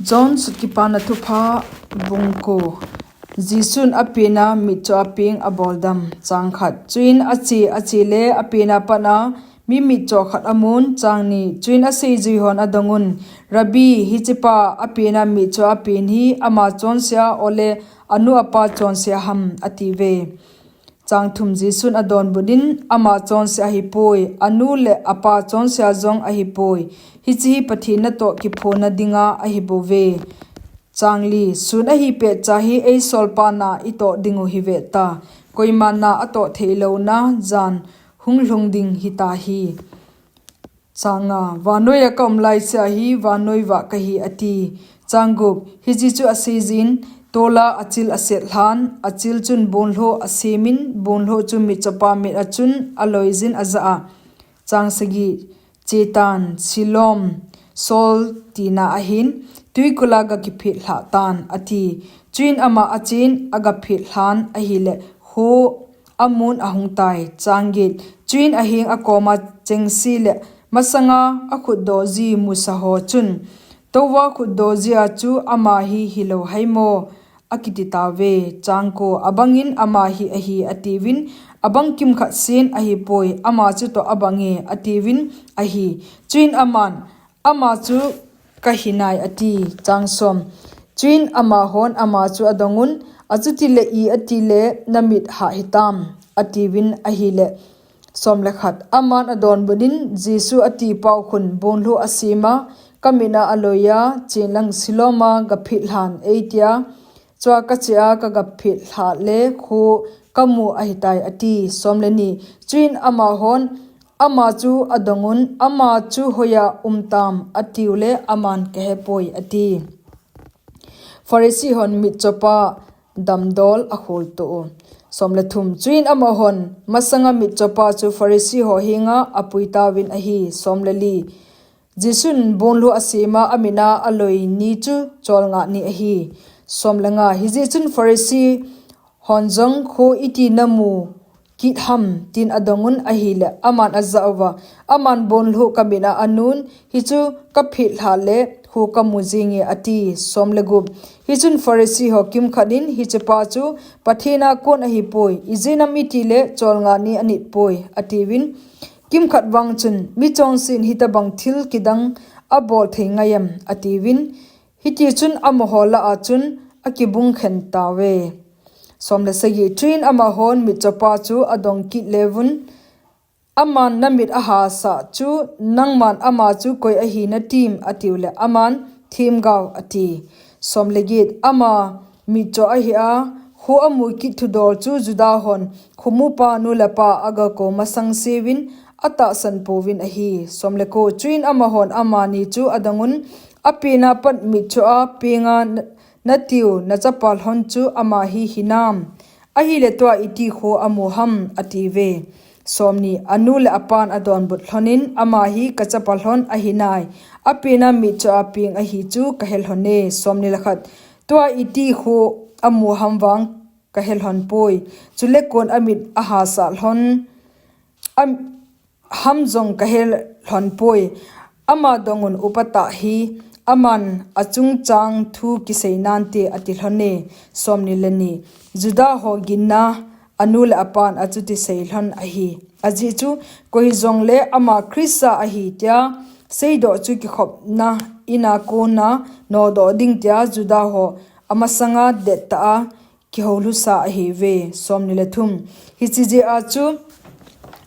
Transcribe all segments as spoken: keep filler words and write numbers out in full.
John Sut Kipana Thupha, Bung Ko. Jesun apena mitcho a peng aboldam. Chang khat. Chuin ache, ache le apena pat'a mi mitcho khat amun. Chang ni. Chuin aseijui hon adongun, Rabbi, hichepa apena mitcho a pen hi ama chonse a ole anu apa chonse a ham, atiuve. Chang thum. Jesun adonbutnin, ama chonse ahipoi, anu le apa chonse a jong ahipoi. Hiche hi Pathen natoh kiphonna dinga ahibouve. Chang li. Sun ahi petcha hi eisolpa na itoh dingu hiveta. Koima na atoh theilouna jan hung lhung ding hita hi. Chang nga. Vannoi a kaum laisea hi vannoi vah kahi, ati. Chang gup. Hiche chu aseijin, tola achil aset lhan, achil chun bonlhoh asemin, bonlhoh chu mitchopa mit a chun aloijin ajah a. Chang sagi. Chetan, Siloam, Saul tina ahin, tuikul a gakiphet lhah tan, ati. Chuin ama achen agaphet lhan ahile, kho amun ahungtai. Chang get. Chuin aheng akoma chengse le masanga akhutdoh ji musa ho chun, Touva khutdoh jia chu ama hi hilou haimo, akiti tauve. Chang ko. Abangin ama hi ahi, atiuvin, abang kimkhat sen ahipoi, ama chutoh abange, atiuvin ahi. Chuin aman, ama chu kahinai, ati. Chang som. Chuin amahon ama chu adongun, achuti le i ati le namit hah hitam, atiuvin ahile. Som le khat. Aman adonbutnin, Jesu atipau khun bonlhoh asema, kamit a aloiya, chenlang Siloam a gaphet lhan eitia, chua kache a kagaphet lhah le kho kamu ahitai, ati. Som le ni. Chuin amahon ama chu adongun, ama chu hoiya umtam, atiule aman kahepoi, ati. Pharisee hon mitchopa damdol akholtoh u. Som le thum. Chuin amahon masanga mitchopa chu Pharisee ho henga apuitauvin ahi. Som le li. Jesun bonlhoh asema, amit a aloi ni chu cholngah ni ahi. Som le nga. Hijeh chun Pharisee hon jong, kho iti namu kit ham, tin adongun ahile, aman ajah uva, aman bonlhoh kamit a anun, hichu kaphet lhah le kho kamu jinge, ati. Som le gup. Hichun Pharisee ho kimkhat in, hichepa chu Pathen a kon ahipoi, ijeh inem itile cholngah ni anitpoi, atiuvin, kimkhat vang chun, michonsen hitobang thil kidang abol thei ngai em, atiuvin, hitichun amaho lah a chun akibung khen tauve. Som le sagi. Chuin amahon mitchopa chu adong kit leuvun, aman namit ahasah chu, nangman ama chu koi ahi natim, atiule, aman themgao, ati. Som le get. Ama mitcho ahi a, kho amu kit thudol chu Juda hon khomupa nu le pa agakou masang seuvin, atahsan pouvin ahi. Som le ko. Chuin amahon amani chu adongun, apena pat mitcho a penga na, natiu nachapa lhon chu ama hi hinam, ahile tua iti kho amu ham, atiuve. Som ni. Anu le apan adonbut lhonin, ama hi kachapa lhon ahinai, apena mitcho a peng ahi chu kahe lhone. Som ni le khat. Tua iti kho amu ham vang kahe lhon poi, chule kon amit ahasah lhon am, ham jong kahe lhon poi. Ama dongun, upatah hi, aman achungchang thu kisei nante, ati lhone. Som ni le ni. Juda ho ginna anu le apan achuti sei lhon ahi. Ajeh chu, koi hijongle ama Christa ahi tia seidoh chu kikhopna ina kona nodoh ding tia Juda ho amasanga dettah a kihoulhusa ahiuve. Som ni le thum. Hiche jeh a chu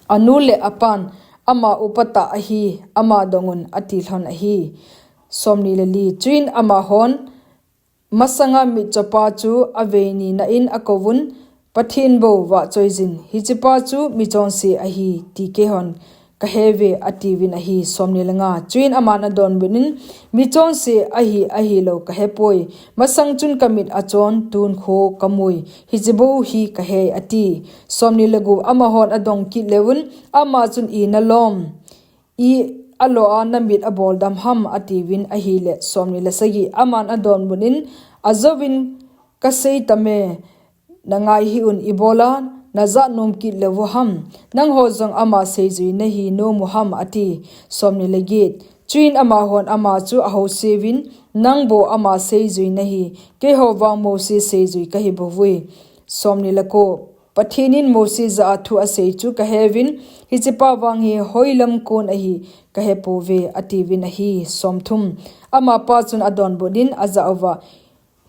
anu le apan ama upatah ahi, ama dongun, ati lhon ahi. Som ni le li. Chuin amahon masanga mitchopa chu avei nina in akouvun, Pathen bou vahchoiyin, hichepa chu michonse ahi ti keihon kaheuve, atiuvin ahi. Som ni le nga. Chuin aman adonbutnin, michonse ahi, ahilou kahepoi. Masang chun kamit achon, tun kho kamui, hiche bou hi kahei, ati. Som ni le gup. Amahon adong kit leuvun, ama chun, ina lom, i alo a namit aboldam ham, atiuvin ahile. Som ni le sagi. Aman adonbutnin, ajouvin kasei tame, nangai hih un, ibola najah nom kit leuvu ham? Nangho jong ama seijui nahi nomu ham, ati. Som ni le get. Chuin amahon ama chu ahouseuvin, Nang bou ama seijui nahi, keiho vang Mosi seijui kahi bouvui. Somni le ko. Pathen in Mosi jah a thu asei chu kaheuvin, hichepa vang hi hoilam kon ahi kahepouve, atiuvin ahi. Somthum. Amapa chun adonbut in ajah uva,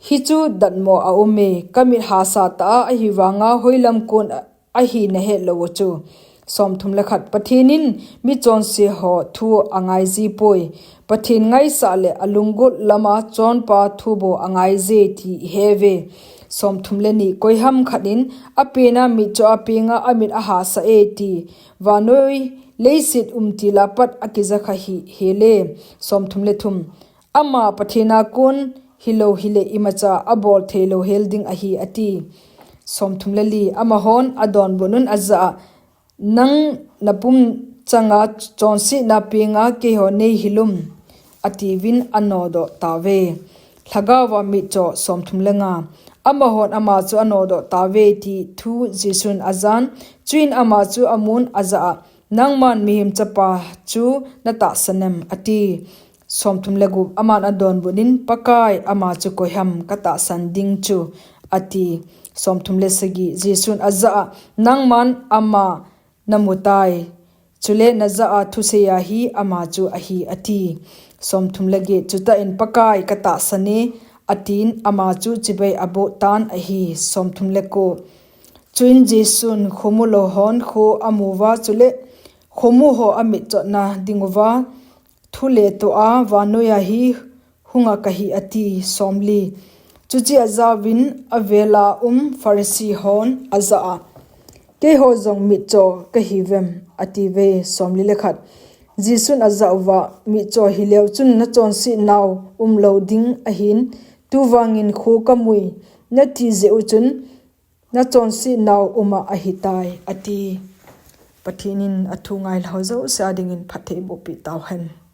Hichu datmo aume, kamit hahsa tah a ahivanga hoilam kon ahi nahet lou u chu. Somthum le khat. Pathen in michonse ho thu angaiji poi. Pathen ngaisah le alunggot lama chonpa thu bou angaije ti iheuve. Somthum le ni. Koiham khat in apena mitcho a penga amit ahahsa e ti vannoi leiset umtila pat akijakha hi hele. Somthum le thum. Ama Pathen a kon hilou hile imacha abol theilou hel ding ahi, ati. Somthum le li. Amahon adonbut un ajah a, Nang napum changa chonsetna penga keiho neihilum, atiuvin anodoh tauve. Lhagaova mitcho. Somthum le nga. Amahon ama chu anodoh tauve ti thu Jesun ajan, chuin ama chu amun ajah a, Nangman mihem chapa chu natahsan em, ati. Somthum le gup. Aman adonbut in, Pakai, ama chu koiham katahsan ding chu, ati. Somthum le sagi. Jesun ajah a, Nangman ama namutai, chule najah a thusei a hi ama chu ahi, ati. Somthum le get. Chutah in, Pakai, katahsan e, atin ama chu chibai aboh tan ahi. Somthum le ko. Chuin Jesun khomu lou hon kho amuva, chule khomu ho amitchotna dinguva, thu letoh a, Vannoiya hi hunga kahi, ati. Somli. Chuche ajaovin avela um Pharisee hon ajah a, Keiho jong mitcho kahiuvem, atiuve. Somli le khat. Jesun ajah uva, Mitcho hileu chun nachonsetnau umlou ding ahin, tuvangin kho kamui, nati jeh u chun, nachonsetnau uma ahitai, ati. Pathen in athu ngailhah ho jouse a dingin phatthei eibohpeh tauhen.